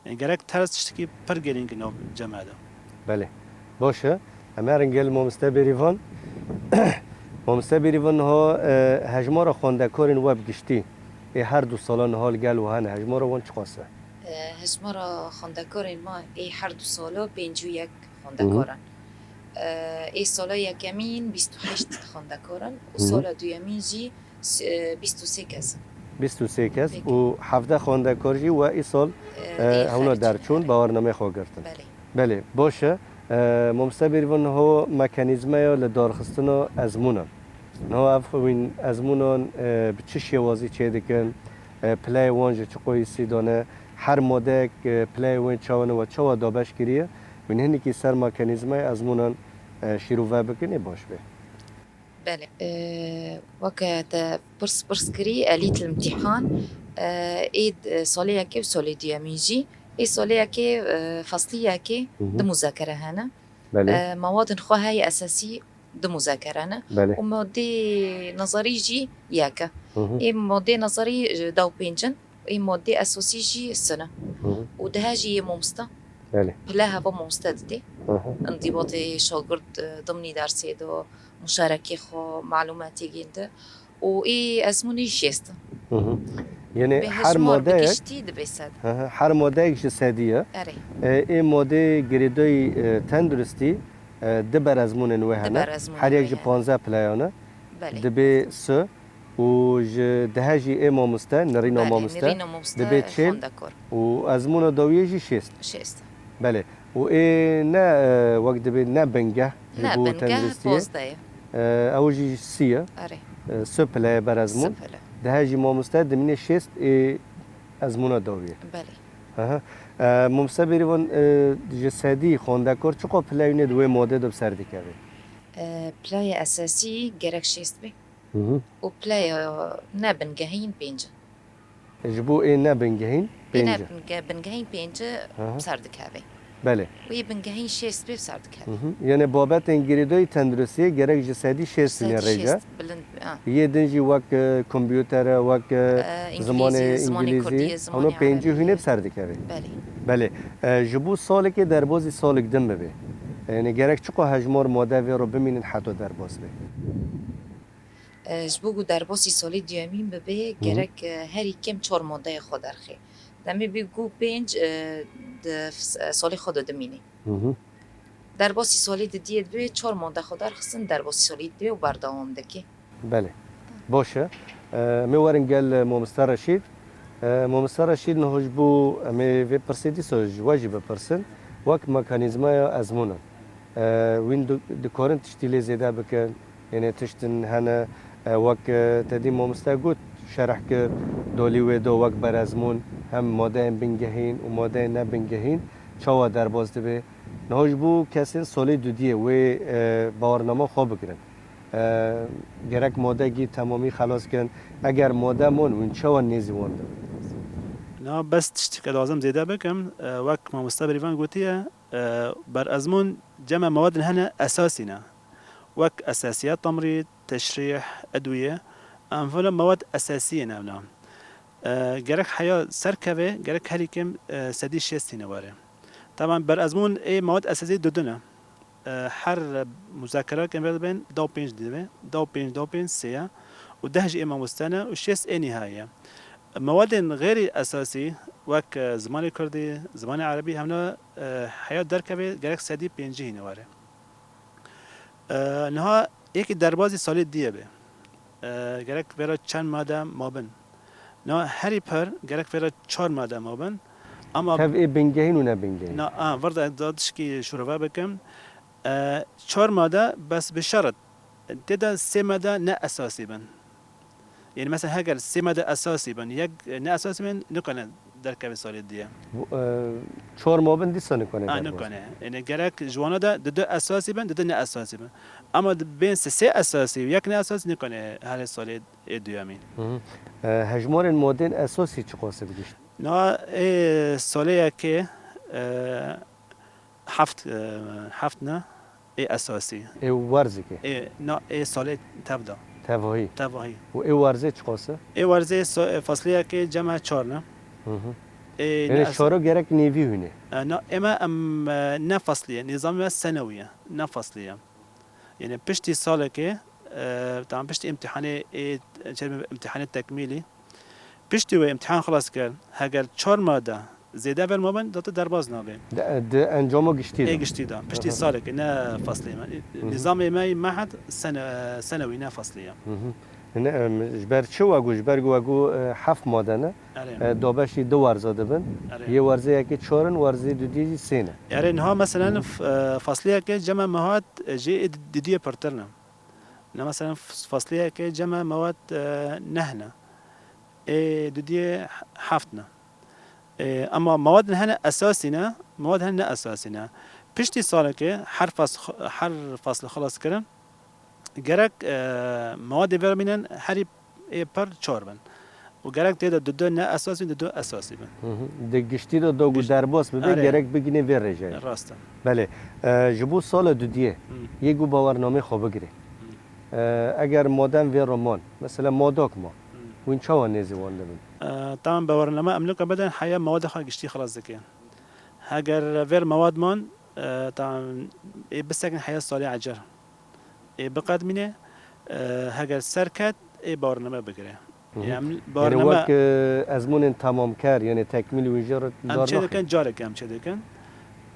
Yanî, gerek terz tiştekî pir girîng nav cem me de. Belê. Baş e. Em herin gel Mamoste Bêrîvan. Mamoste Bêrîvan niha, e, hejmara xwendekarên we bi giştî ê her du sala niha li gel we hene. Hejmara wan çiqas e? E, hejmara xwendekarên me ê her du sala pêncî û yek xwendekar in. E, ê sala yekemîn bîst û heşt xwendekar in û Hı hı. sala duyemîn jî s-, e, bîst û sê kes in. Bîst û sê kes Peki. û hevdeh xwendekar jî we îsal, E, e, ê hewna xericî, derçûn, belê. bawarnameyê xwe girtin. Belê. Belê, baş e. E, Mamoste Bêrîvan, niha mekanîzmeya li darxistina ezmûnan. Niha ev wîn ezmûnan, e, bi çi şêwazî çêdikin? E, pileyê wan ji çi qoyîsî dane? Her modeyek, e, pileyê wê çawa ne, we çawa dabeş kiriye? Wîn hinekî ser mekanîzmeya ezmûnan, e, şîrove bikin, ê baş bê. Belê. E, weke te pirs, pirs kirî, elît limtîhan, e, ê, e, salê yekê û salê duyemîn jî. Ê salê yekê, e, feslî yekê Hı hı. du muzakere hene. Belê. E, mewadên xwe heye esasî du muzakere ne. Belê. Û madê nezerî jî yek e. Hı hı. Ê madê nezerî, e, da û pênc in. Ê madê esasî jî sin e. Hı hı. Û dihe jî yê mamoste. Belê. Pile heva mamoste didê. Hı hı. Îndîbatê şagirt, e, dimnî dersê de, muşarekê xwe, malûmatê gênde. Û ê ezmûnê şêst in. Hı hı. Yanî Bê her hejmar modeyek, bi giştî dibe sed. Hı hı, her modeyek ji sedî ye. Erê. E, ê modê girêdayî, e, tenduristî, e, di berezmûnên wê Di hene. berezmûnên Her yek wê ji hene. panzdeh pileyan e. Belê. Dibe si û ji dihe jî ê mamoste, nirîna Belê, mamoste, nirîna mamoste, dibe çil xwendekar. û ezmûna dawiyê jî şêst. Şêst. Belê. Û ê ne, e, wek dibê ne bingeh ji Ne bo bingeh, tenduristiyê. pozdeh ye. E, ew jî sî ye. Erê. E, sê pile ye berezmûn. Sê pile. Dihe jî mamoste dimîne şêst ê ezmûna dawiyê. Belê. Aha. E, Mamoste Bêrîvan, e, ji sedî xwendekar çiqa pileyûnê di wê modê de bi ser dikeve? E, pileyê esasî gerek şêst be. Hı hı. Û pileyê ne bingehîn pênc. Ji bo ê ne bingehîn Ê ne pênc. binge-, bingehîn pênc Aha. ser dikeve. Belê. Wê bingehîn şêst be ser dikeve. Hı hı. Yanî babetên girêdayî tenduristiyê gerek ji sedî şêst Sedî rêce. şêst bilind, ha. Yê din jî wek, e, kompûter e, wek, e, E, zimanê îngilîzî, zimanê îngilîzî, kurdî, zimanê hewno pêncî erebî. hûnê bi ser dikeve. Belê. Belê. E, ji bo salekê derbazî salek din bibe. Yanî gerek çiqo hejmar made vê ro bimînin heta derbas bê? E, ji bo ku derbasî salê duyemîn bibe, Hı hı. gerek, e, herî kêm çar madeyê xwe derxê. Demê bê ku pênc, e, di f-, salê xwe de dimînî. Hı hı. Derbasî salê didiyê divê çar made xwe derxistin, derbasî salê divê û berdewam dike. Belê. Baş e. Em ê werin gel Mamoste Reşîd. E, Mamoste Reşîd, niha ji bo em ê vê pirsê dîsa ji we jî bipirsin. Wek mekanîzmaya ezmûnan, e, wîn di-, dikarin tiştî lê zêde bikin? Yanî tiştin hene, e, wek, e, te dî mamoste got, şerh kir, dolî wê do wek berezmûn, hem madeyên bingehîn û madeyên nebingehîn çawa derbas dibe? Niha ji bo kesên salê dudiyê wê, e, bawernama xwe bigirin. E, gerek madegî temamî xelas kin. Eger made mon, wîn çawa nêzî wan dibin? Na bes tişteke lazim zêde bikim, e, wek mamoste Berîvan gotiye, e, berezmûn cem e mewadin hene esasî ne. Wek esasiyet, temrîd, teşrîh, edwiye, em vana mewad esasiyê ne evna. E, gerek heya serkeve, gerek herî kêm, e, sedî şêstî ne were. Taban berezmûn ê mewad esasî dudin e. E, her muzakerekên vê dibên da û pênc dibe, da û pênc, da û pênc sê ye û deh jî ê mamoste ne û şêst ê nîhayî ye. Mewadên xêrî esasî wek, e, zimanê kurdî, zimanê erebî hemna, e, heya derkevê gerek sedî pêncî hîne were. E, niha yekî derbazî salê diyê be. E, gerek vêra çend made mabin. Na herî pir gerek vêra çar made mabin. Ama Tev ê bingehîn û nebingehîn. Na, a, vir de da tişkî şurove bikim. E, çar made bes bi şerit. Tê de sê made ne esasî bin. Yanî mesela heger sê made esasî bin, yek ne esasî bin, nikane derkeve salê diye. Bu, e, çar mabin dîsa nikane Ha, derbas. Nikane. Yanî gerek ji wana de didu esasî bin, didu ne esasî bin. Ama di-, bên sê, sê esasî û yek ne esasî nikane herê salê ê duyemîn. Hı hı. E, hejmarên madên esasî çiqas e bi gişt? Na ê salê yekê, e, heft, e, heft ne ê esasî. Ê werzikê? Ê, na ê salê tev de. Tevahî? Tevahî. Û ê werzê çiqas e? Ê werzê so-, e, fasliyekê cem e çar ne. Hı hı. Ê, Ê ne çaro gerek nêvî hûnê? E, na, ême em, e, ne fasliye, nîzamê me senewî ye, ne fasliye. Yanî piştî salekê, e, tamam, piştî îmtîhanê ê, çermê îmtîhanê tekmîlî, piştî wê îmtîhan xilas kir, heger çar made zêde ver mabin, da tu derbaz nabê. Di, di encama giştî de? Ê giştî de. Piştî Aha. salekê, ne faslê me. Hı hı. Nîzamê me yî mehed sene-, senewî, ne faslî ye. Hı hı. Ne, em, ji ber çi we got? Ji ber ku we got, e, heft made ne? Erê. E, dabeşî du werza dibin. Erê. Yê werzê yekê çar in, werzê dudiyê jî sê ne. Erê, niha meselen, Hı hı. f-, e, fasliyeke cem e mewad, e, jê ê dudiyê pirtir ne. Ne meselen f-, fasliyeke cem e mewad, e, neh ne. Ê dudiyê he-, heft ne. E, ama mewadin hene esasî ne, mewad hene ne esasî ne. Piştî salekê her fas-, her fasl xilas kirin, gerek, e, mewadê ver bînin herî ê pir çar bin. Û gerek tê de didu ne esasî, didu esasî bin. Hı hı. Di giştî de da ku Giş- derbas bibe, Erê. gerek bigine vê rêjeyê. Rast e. Belê. E, ji bo sala dudiyê, Hı. yê ku bawernamê xwe bigire. Hı. E, eger maden vê re man, mesela madak ma, Hı. wîn çawa nêzî wan dibin? E, tamam, bawername em nika bidin heya mewada xwe giştî xilas dike. Heger vêr mewad man, e, tamam, ê bisekin heya salê ecer. Ê biqedmîne, e, heger serket, ê bawername bigire. Hı hı. Em Yanî bawername wek, e, ezmûnên temamker, yanî tekmîlî wî jê re em dar çê naxin. dikin, careke em çê dikin.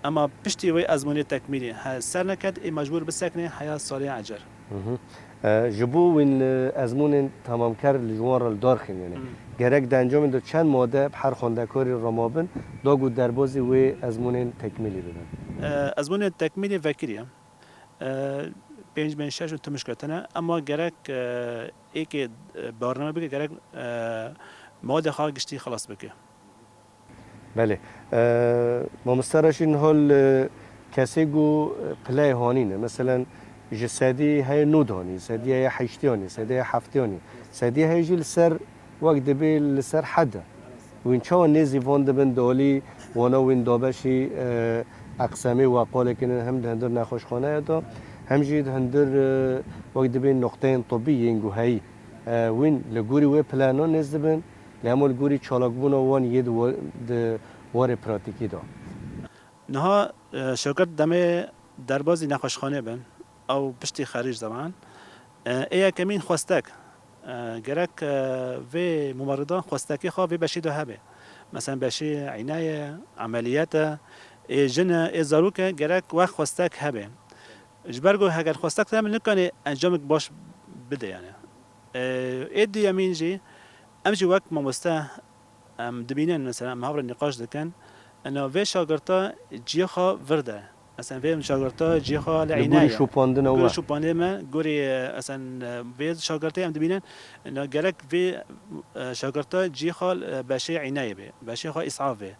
Ema piştî wê ezmûnê tekmîlî he ser neket, ê mecbûr bisekine heya salê ecer. Hı hı. E, ji bo wîn, e, ezmûnên temamker li ji wan re li dar xin, yanî Hı. gerek di encamê de çend made bi her xwendekarî re mabin, da ku derbazî wê ezmûnên tekmîlî bibin? E, ezmûnên tekmîlî vekirî ye. E, pênc bên şeş û timiş ketine, ema gerek, e, êkê, e, barname bike, gerek, e, mewada xwe giştî xilas bike. Belê. E, mamoste Reşîd, niha li kesê ku, e, pileyê hanî ne, meselen ji sedî heye nod hanî, sedî heye heştî hanî, sedî heye heftî hanî, sedî heye jî li ser, wek dibê li ser hed e. Wîn çawa nêzî van dibin di alî wana wîn dabeşî, e, eqsemê we qalê kirin hem di hundir nexweşxaneya de, hem jî di hundir, e, wek dibê nuqteyên tibî yên ku heyî, e, wîn li gorî wê plana nêz dibin, lê hema li gorî çalakbûna wan yê di wa-, di warê pratîkî de. Niha, e, şewket demê derbazî nexweşxanê bin, ew piştî xerîc zeman. E, ê yekemîn xwestek. E, gerek, e, vê mumerrîdan xwestekê xwe vê beşê de hebe. Mesela beşê îne ye, emeliyat e, ê jin e, ê zarok e, gerek wek xwestek hebe. Ji ber ku heger xwestek hebe, nikane encamek baş bide yani. E, ê duyemîn jî, em jî wek mamoste, em dibînin, mesela em hev re nîqaş dikin, ina vê şagirta cihê xwe vir de. Mesela vê şagirta cihê xwe li îne ye. Li gorî şopandina we. Gorî şopandê me, gorî, e, mesela, e, vê şagirtê em dibînin, ina gerek vê, e, şagirta cihê xwe, e, beşê îneyê be, beşê xwe îsaf be.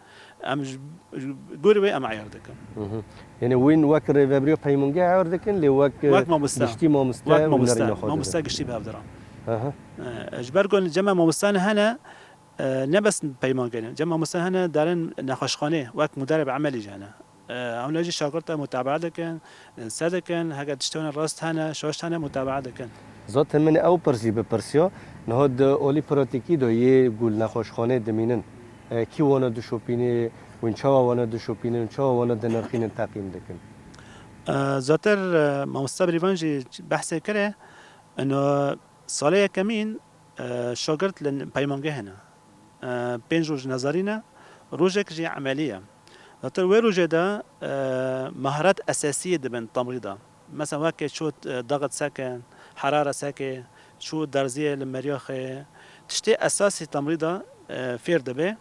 Em ji, ji gorî wê em eyar dikin. Hı hı. Yani wîn wek rêvebirî û peymangê eyar dikin, lê wek, e, Wek mamoste. Giştî mamoste Wek wî mamoste. Nerîna xwe didin. Mamoste giştî bi hev diran. Hı hı. E, ji ber ku cem mamostan hene, e, ne bes peymangê ne. Cem mamostan hene derin nexweşxanê, wek muderib emelî jî hene. E, hewna jî şagirta mutabaa dikin, se dikin, heke tiştê hene rast hene, şaş hene, mutabaa dikin. Zaten min ew pirs jî bipirsiya, niha di alî pratîkî de yê ku li nexweşxanê dimînin, e, kî wana dişopînê, hûn çawa wana dişopînin, çawa wana dinirxînin, teqîm dikin? E, zatir, e, mamoste Birîvan jî behsê kire, ino salê yekemîn, e, şagirt li peymangê hene. E, pênc roj nezarî ne, rojek jî emelî ye. Zatir wê rojê de, e, meharet esasî dibin temrîda. Mesela weke çû, e, daxit sekin, herara sekê, çû derziyê li meryaxê, tiştê esasî temrîda, e, fêr dibe.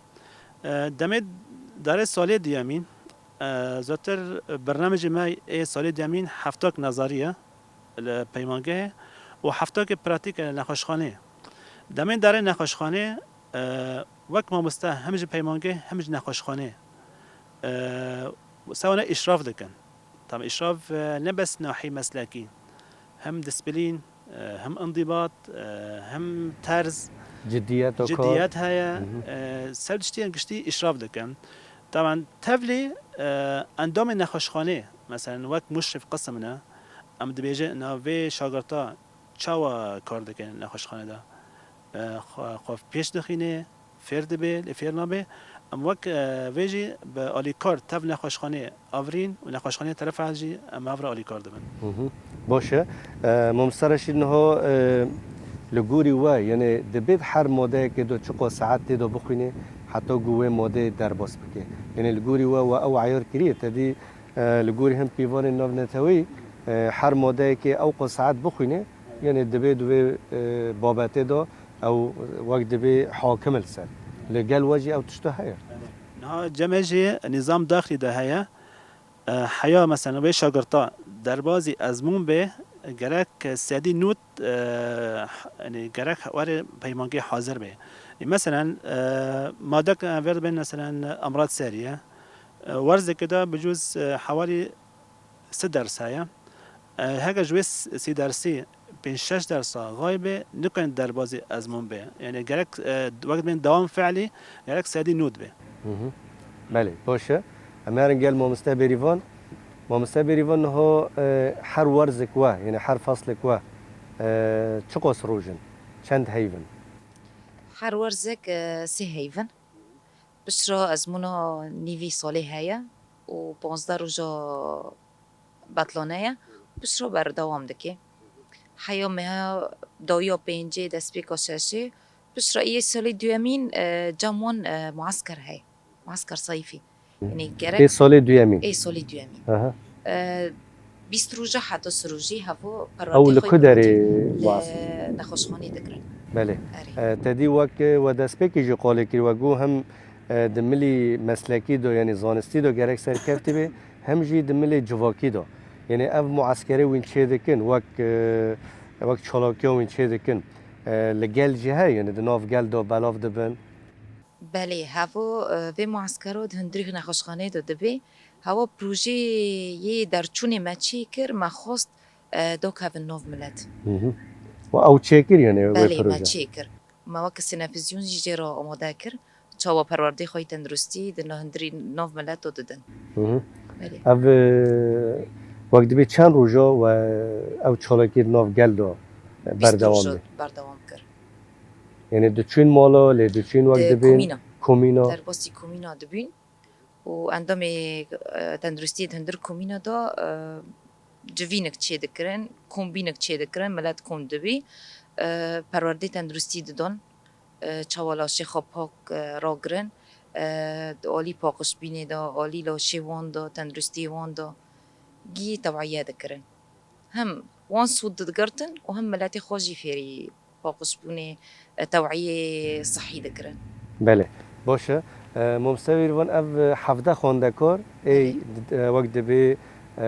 E, demê darê salê duyemîn, e, zatir bernamecê me ê salê duyemîn heftak nezarî ye li peymangehê û heftakê pratîk e li nexweşxanê. Demê darê nexweşxanê, e, wek mamoste hem ji peymangeh hem ji nexweşxanê, e, se wana îşraf dikin. Tam îşraf, e, ne bes nahî meslekî, hem disîplîn, e, hem îndîbat, e, hem terz, Ciddiyet o kar. Ciddiyet heye, Hı hı. e, ser tiştiyên giştî îşraf dikin. Taban tevlî, e, endamê nexweşxanê, mesela wek muşrif qisim ne, em dibêje na vê şagirta çawa kar dike nexweşxane de? E, xwe, xwe pêş dixîne, fêr dibe, lê fêr nabe. Em wek, e, vê jî bi alîkar tev nexweşxanê avrîn û nexweşxanê terefa jî em hev re alîkar dibin. Hı hı. Baş e. E, Mamoste Reşîd, niha, e, li gorî we, yani dibê her madeyekê de çiqas saet tê de bixwîne, heta ku wê madeyê derbas bike. Yani li gorî we, we ew eyar kiriye, te dî, e, li gorî hin pîvanên navneteweyî, e, her madeyekê ew qas saet bixwîne, yani dibê di vê, e, babetê de ew wek dibê hakim li ser. Li gel we jî ew tişta heye? Niha cem me jî nîzam daxilî de heye. E, heya, mesela, wê şagirta derbazî ezmûn bê, gerek sedî nût, e, yani gerek were peymangê hazir bê. E, mesela, e, madek, e, vê dibên, mesela, emrad serî ye. E, werzeke de bi cûz, e, hewalî sê ders heye. E, heke ji wê s-, sê dersî pênc şeş dersa xaybe, nikane derbazî ezmûn be. Yani gerek, e, wek bên dewam fiilî, gerek sedî nût be. Hı hı. Belê, baş e. Em herin gel mamoste Bêrîvan. Mamoste Bêrîvan, niha, e, her werzik we, yani her faslek we, e, çiqas roj in? Çend heyv in? Her werzik, e, sê heyv in. Piştre ezmûna nîvî salê heye û panzdeh roja betlane ye. Piştre berdewam dike. Heya meha dawiya pêncê, destpêka şeşê. Piştre yê salê duyemîn, e, cem wan, e, muesker heye. Muesker sayfî. Yani gerek Ê salê duyemîn. Ê salê duyemîn. Aha. E, bîst roja heta sê rojî hevo Ew perwerdê li xwe ku derê li muesker? Nexweşxanê dikirin. Belê. Erê. E, te dî wek, e, we destpêkê jî qalê kir, we got hem, e, di milî meslekî de, yani zanistî de gerek serkeftî be, hem jî di milê civakî de. Yani ev mueskerê wîn çê dikin, wek, e, wek çalakiya wîn çê dikin, e, li gel jî heye, yani di nav gel de belav dibin? Belê, hevo, e, vê mueskero di hundirî nexweşxaneyê de dibe. Hewa projeyê derçûnê me çê kir, me xwest, e, dakevin nav milet. Hı hı. Û ew çêkir, yani, wê Belê, me proje? Çêkir. Me weke sînefizyon jî jê re amade kir. Çawa perwerdê xwe yê tenduristî di na hundirî nav milet de didin. Hı hı. Belê. Ev, e, wek dibê çend roja we ew çalakî di nav gel de, e, Bîst berdewam roja be? Berdewam kir. Yani diçûn mala, lê diçûn wek Di dibên komîna. Komîna. Derbasî komîna dibûn. û endamê, e, tenduristiyê di hundir komîna de, e, civînik çêdikirin, kombînik çêdikirin, milet kom dibî, e, perwerdê tenduristî didon, e, çawa laşê xwe pak, e, ragirin, e, di alî paqijbînê de, alî laşê wan de, tenduristiyê wan de gî tewîye dikirin. Hem wan sûd didigirtin û hem miletê xwe jî fêrî paqijbûnê, e, tewîyê sihî dikirin. Belê, baş e. E, Mamoste Bêrîvan, ev, e, hevdeh xwendekar ê, Belê. d-, e, wek dibê, e,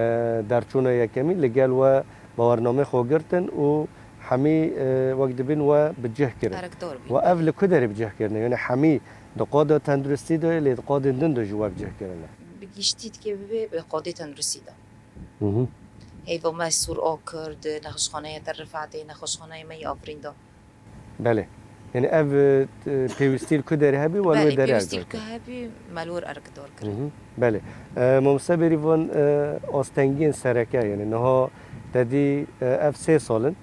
derçûna yekemîn li gel we bawernameyê xwe girtin û hemî, e, wek dibên we bi cih kirin. Erkdar bîn, Û ev belê. Li ku derê bi cih kirine? Yanî hemî di qada tenduristî de lê di qadên din de jî we bi cih kirine? Bi giştî dikê bibe bi qadê tenduristî de. Hı hı. Heyva me sor a kir di nexweşxaneya Tel Rifetê, nexweşxaneya me yê Afrîn de. Belê. Yanî ev, e, pêwîstî li ku derê hebî, wan Belê, wê derê pêwîstî li ku hebî, me li wir erkdar Hı kirin. hı. Belê. E, Mamoste Bêrîvan, e, astengiyên sereke, yanî niha te dî, e, ev sê sal in.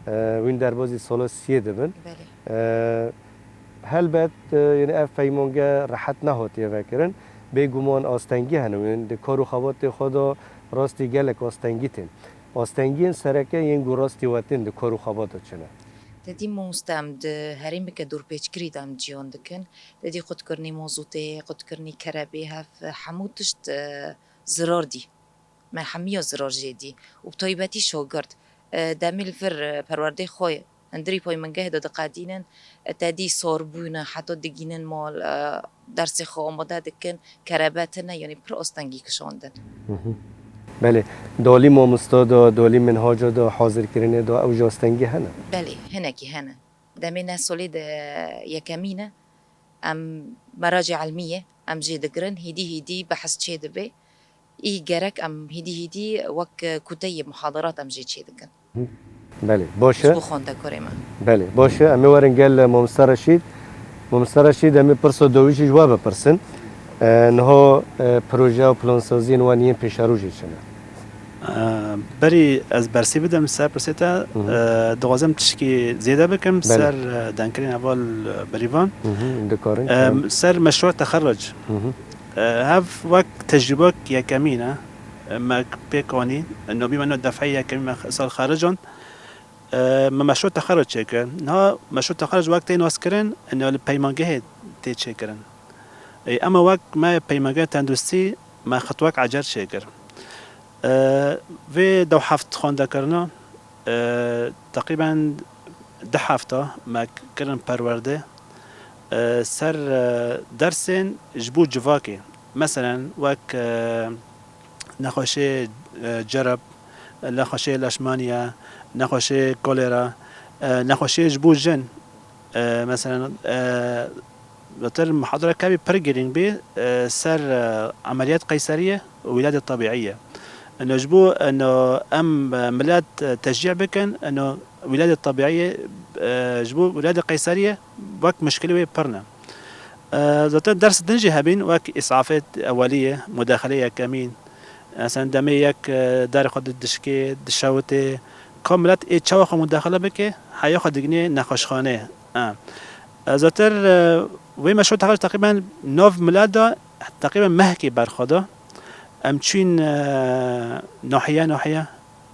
E, wîn derbazî sala siyê dibin. Belê. E, helbet, e, yanî ev peymange rehet nehatiye vekirin. Bêguman astengî hene, wên di kar û xebatê xwe de rastî gelek astengî tên. Astengiyên sereke yên ku rastî we tên di kar û xebat de çi ne? Te dî mamoste, em di herêmeke dorpêçkirî de em ciyan dikin. Te dî qutkirinî mozotê, qutkirinî kerebê hev, hemû tişt, e, zirar dî. Me hemiya zirar jê dî. Û bi taybetî şagirt, e, demê li vir, e, perwerdê xwe hundirî paymengehê de diqedînin, e, te dî sor bûne, heta digînin mal, e, dersê xwe amade dikin, kerebe tune, yanî pir astengî kişandin. Hı hı. Belê, di alî mamosta de, di alî minhaca de, hazirkirinê de ew jî astengî hene? Belê, hinekî hene. Demê ne solê de yekemîn e. Em meracê elmî ye, em jê digirin, hîdî hîdî behs çê dibe. Î gerek em hîdî hîdî wek kuteyê muhadarat em jê çê dikin. Belê, baş e. Ji bo xwendekorê me. Belê, baş e. Em ê werin gel Mamoste Reşîd. Mamoste Reşîd, em ê pirsa dawî jî ji we bipirsin. E, niha, e, proje û plansaziyên wan yên pêşerojê çi ne? E, berî ez bersî bidim ser pirsê te, Hı hı. e, dixwazim tişkî zêde bikim Belê. ser, e, dengkirîna heval, e, Bêrîvan. Hı hı, dikarin, E, tamam. ser meşrûa texerruc. Hı hı. E, hev wek tecrûbek yekemîn e. E, me pêk anî, nobî me no def'ê yekemîn me sal xericand. E, me meşrûa texerruc çêkir. Niha meşrûa texerruc wek tê naskirin, ino li peymangehê tê çêkirin. E, ema wek me peymangehê tenduristî me xitwek ecer çêkir. E, vê dew heft xwendekirina, e, teqrîben du hefta me kirin perwerde, e, ser, e, dersên ji bo civakê. Meselen, wek, e, nexweşê, e, cerib, nexweşê leşmaniye, nexweşê kolera, e, nexweşê ji bo jin, e, meselen, e, Doktor, muhadara kevî pir girîng bî, e, ser, e, emeliyat qeyseriye û wîladê tebîiye. Ino ji bo, ino em, e, milet, e, teşcî bikin, ino wîladê tebîiye, e, ji bo wîladê qeyseriye wek muşkilê wê pir ne. E, zaten ders din jî hebîn, wek îsafê ewelî ye, mudaxilê yekemîn. Mesela demê yek, e, darê xwe didişkê, dişewitê, ka milet ê çawa xwe mudaxile bike, heya xwe digine nexweşxanê. E. E, zaten, e, wê meşrû teqrîben, teqrîben nav milet de, teqrîben mehkê berxwe da. Em çûn, e, nahiye, nahiye,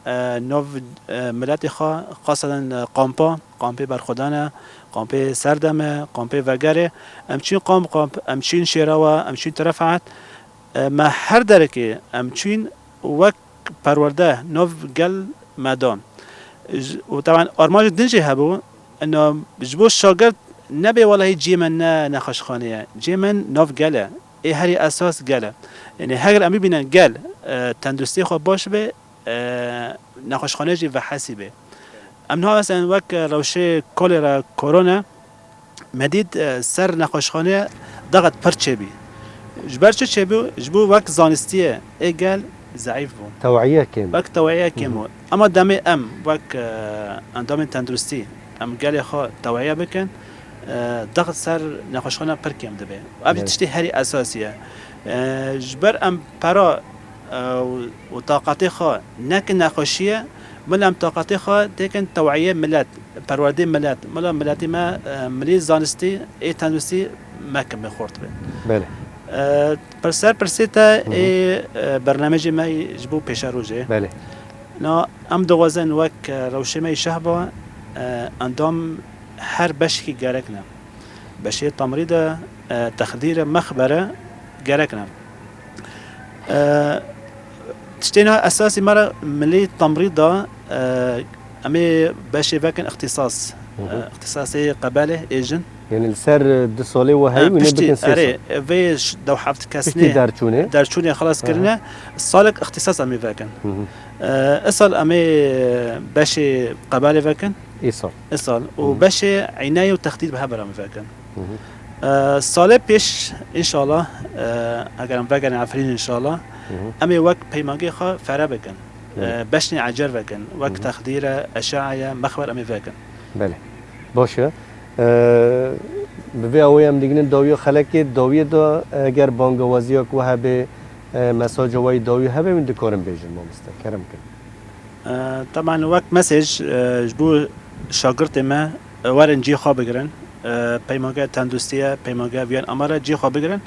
e, nav, e, miletê xwe, xasaten, e, kampa, kampê berxwedane, kampê serdeme, kampê vegerê. Em çûn kamp, kamp, em çûn Şêrawa, em çûn Terefat. E, me her derekê em çûn wek perwerde nav gel me da. J-, û teban armanc din jî hebû, ina ji bo şagirt nebe welahî cihê me ne nexweşxane ye. Cihê me nav gel e. Ê herî esas gel e. Yanî heger em bibînin gel, e, tenduristiyê xwe baş be, e, nexweşxane jî vehesî be. Em niha mesela wek rewşê kolera, korona, me dît, e, ser nexweşxane daxet pir çêbî. Ji ber çi çêbû? Ji bo wek zanistiyê ê gel zeîf bû. Tewiye kêm. Wek tewiye kêm Hı hı. bû. Ama demê em wek, e, endamên tenduristî em gelê xwe tewiye bikin, e, daxet ser nexweşxane pir kêm dibe. Ev jî Evet. tiştê herî esasî ye. E, ji ber em pera, e, û, û taqetê xwe nekin nexweşî ye, mil em taqetê xwe têkin tewiyê milet, perwerdê milet. Mila miletê me, e, milî zanistî, ê tenduristî mekin bê xurt be. Belê. E, Ser pirsê te ê, e, bernamejê me ji bo pêşerojê. Belê. Na, em dixwazin wek, e, rewşê me yê şehba, e, endam her beşekî gerek ne. Beşê temrîd e, e, texdîr e, mexber e, gerek ne. E, Tiştê niha esasî me re milî temrîd da, e, em ê beşê vekin îxtîsas. Hı hı. E, îxtîsasê qebelê ê jin. Yani li ser, e, du salê we heyî, e, wî ne piştî, bikin sê erê, sal. Vê ş-, dew heft kesnê. Piştî derçûnê. Derçûnê xelas kirine, salek îxtîsas em ê vekin. Hı hı. E, îsal em ê beşê qebelê vekin. Îsal. Îsal. Hı hı. Û beşê îyneyê û texdîd bi hev re em ê vekin. Hı hı. E, salê pêş, înşallah, e, eger em vegerin Efrîn, înşallah, hı hı, em ê wek peymangê xwe fere bikin. Belê. E, beşnê ecer vekin. Wek, hı hı, texdîr e, eşe'e ye, mexber em ê vekin. Belê. Baş e. E, bi vê awayî em digihînin dawiya xelekê, dawiyê de eger bangawaziya ku hebe, e, mesaja we yî dawî hebe, hûn dikarin bêjin, mamoste. Kerem kin. E, teban wek mesaj, e, ji bo şagirtê me, e, werin cihê xwe bigirin. E, peymangeha tenduristiye, peymangeha viyan amare cihê xwe bigirin.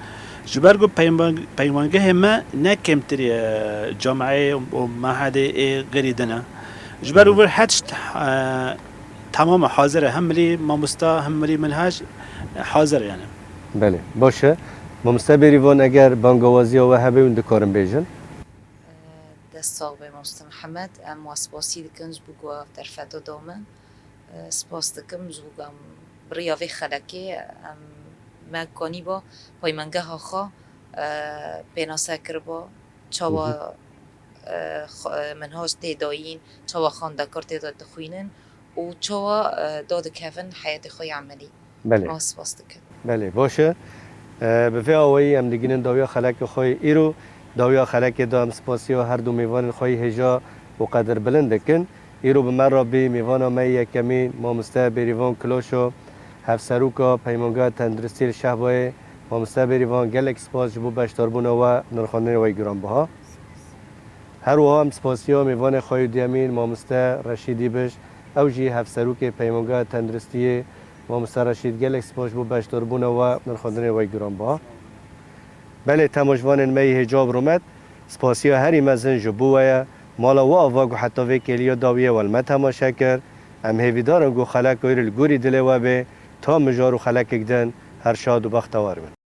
Ji ber ku peyman-, peymangehê me ne kêmtirî, e, cameyê û mehedê ê girî din e. Ji ber, hı, vir her tişt, e, temam e, hazir e. Hem milî mamosta, hem milî minhaj, e, hazir e yani. Belê, baş e. Mamoste Bêrîvan, eger bangawaziya we hebe, hûn dikarin bêjin. Dest sax be, mamoste Mihemed. Em we spasî dikin ji bo ku ev derfeta da me. Spas dikim ji bo ku em bi riya vê xelekê em me kanîba peymangeha xwe pênase kiriba. Çawa, e, xwe-, e, minhaj tê dayîn, çawa xwendekar tê de dixwînin û çawa, e, dadikevin heyetê xwe yê emelî. Belê. Ma spas dikim. Belê, baş e. E, bi vê awayî em digihînin dawiya xelekê xwe yê îro. Dawiya xelekê de em spasiya her du mêvanên xwe yê hêja û qedirbilind dikin. Îro bi me re bî mêvana me yê yekemîn, mamoste Bêrîvan Kiloşo, hevseroka Peymangeha Tenduristiyê li Şehbayê. Mamoste Bêrîvan, gelek spas ji bo beşdarbûna we, nirxandinê we yê giranbiha. Her wiha em spasiya mêvanê xwe yê duyemîn, mamoste Reşîd Îbiş, ew jî hevserokê Peymangeha Tenduristiyê. Mamoste Reşîd, gelek spas ji bo beşdarbûna we, nirxandinê we yê giranbiha. Belê, temaşvanên me yê hêja û rûmet, spasiya herî mezin ji bo we ye. Mala we ava ku heta vê kêliya dawiyê we li me temaşe kir. Em hêvîdar in ku xeleka wî li gorî dilê we bê. Ta mijar û xelekek din, her şad û bextewar bin.